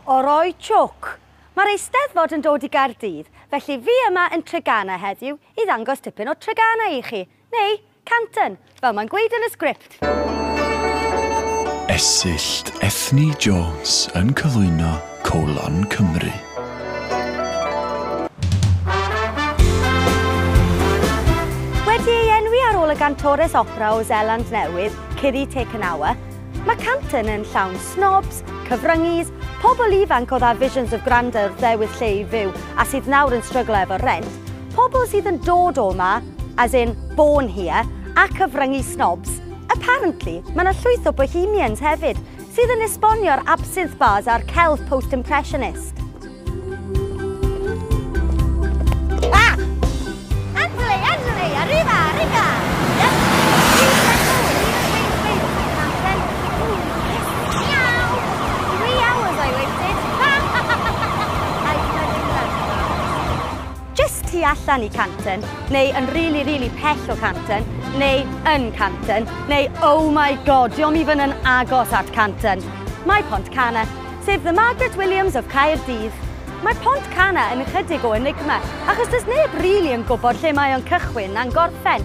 Oroi choc! Mae'r Eisteddfod yn dod i Gaerdydd, felly fi yma yn Treganna heddiw i ddangos tipyn o Treganna i chi, neu Canton, fel mae'n gweud yn y sgript. Esyllt Ethni Jones yn cyflwyno Colon Cymru. Wedi ei enwi ar ôl y gantores opera o Zeland Newydd, Kiri Te Kanawa, mae Canton yn llawn snobs, cyfryngis, pobl ifanc oedd â visions of grandeur ddewis lle i fyw a sydd nawr yn stryglo efo rent, pobl sydd yn dod o 'ma, as in born here, a cyfryngu snobs. Apparently, mae yna llwyth o bohemians hefyd, sydd yn esbonio'r absinthe bars a'r celf post-impressionist. Ah! Angeli, Angeli, arriba, arriba! Meow! 3 hours I waited. I bloody love that. Just tu allan i Canton, neu yn really, really pell o Canton, neu yn Canton, neu oh my god, diom even yn agos at Canton. Mae Pontcanna, sef the Margaret Williams of Caerdydd. Mae Pontcanna yn ychydig o enigma, achos does neb really yn gwybod lle mae o'n cychwyn na'n gorffen.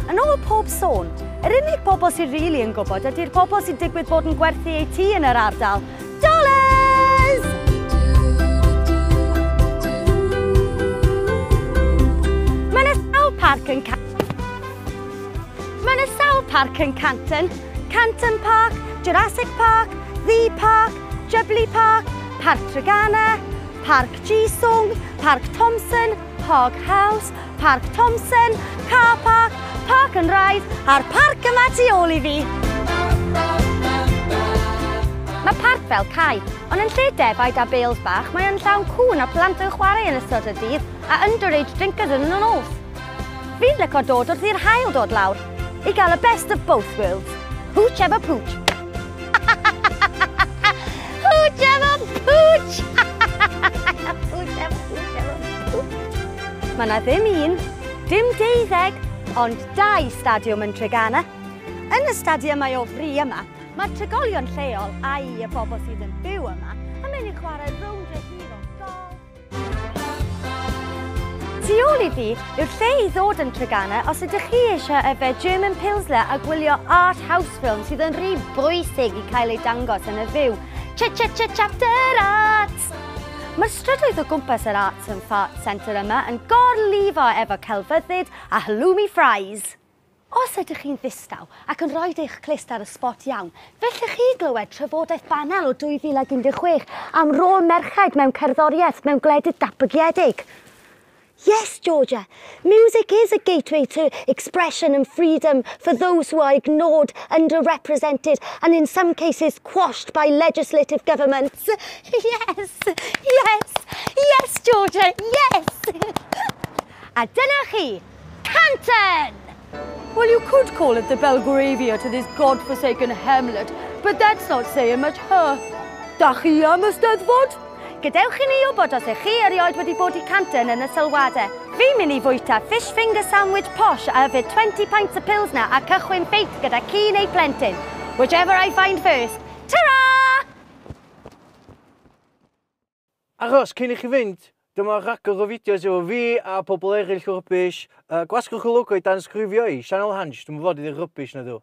Yn ôl pob sôn, yr unig bobl sy'n really yn gwybod ydy'r bobl sy'n digwydd bod yn gwerthu eu tŷ yn yr ardal. Dollars! Mae yna sawl parc yn Mae yna sawl parc yn Canton. Canton Park, Jurassic Park, The Park, Jubilee Park, Parc Treganna, Parc Jisung, Parc Thompson, Park House, Parc Thompson, Car Park, Park and Ride a'r parc yma tu ôl i fi. Mae parc fel cae, ond yn lle defaid a bales bach, mae yn llawn cŵn a plant yn chwarae yn ystod y dydd a underage drinkers yn y nos. Fi'n licio dod wrth i'r haul dod lawr, i gael y best of both worlds. Hooch efo pooch. Hooch efo pooch! Hooch efo, hooch efo pooch. Mae yna ddim un, dim 12, ond 2 stadiwm yn Treganna. Yn y stadiymau o fri yma, mae'r trigolion lleol a'i y bobl sydd yn byw yma yn mynd i chwarae rownd y hir o golf. Tu ôl i fi yw'r lle i ddod yn Treganna os ydych chi eisiau yfed German Pilsner a gwylio art house film sydd yn rhy bwysig i cael ei dangos yn y fyw. Ch-ch-ch-chapter arts! Mae'r strydoedd o gwmpas yr Arts and Farts Centre yma yn gorlifo efo celfyddyd a halloumi fries. Os ydych chi'n ddistaw ac yn rhoi eich clust ar y spot iawn, fellwch chi glywed trafodaeth banel o 2016 am rôl merchaid mewn cerddoriaeth mewn gwledydd datblygiedig. Yes, Georgia, music is a gateway to expression and freedom for those who are ignored, underrepresented and in some cases quashed by legislative governments. Yes, yes, yes, Georgia, yes! A dyna chi, Canton! Well, you could call it the Belgravia to this godforsaken hamlet, but that's not saying much, huh? Da chi am y Steddfod? Gadewch i ni wybod os ych chi erioed wedi bod i Canton yn y sylwadau. Fi'n mynd i fwyta fish finger sandwich posh a yfed 20 pints o Pilsner a cychwyn ffeit gyda ci neu plentyn. Whichever I find first. Ta-ra! Achos, cyn i chi fynd, dyma rhagor o fideos efo fi a pobl eraill o rubbish. Gwasgwch y logo i danysgrifio i Sianel Hansh, dwi'm yn fod i ddweud rubbish na dw.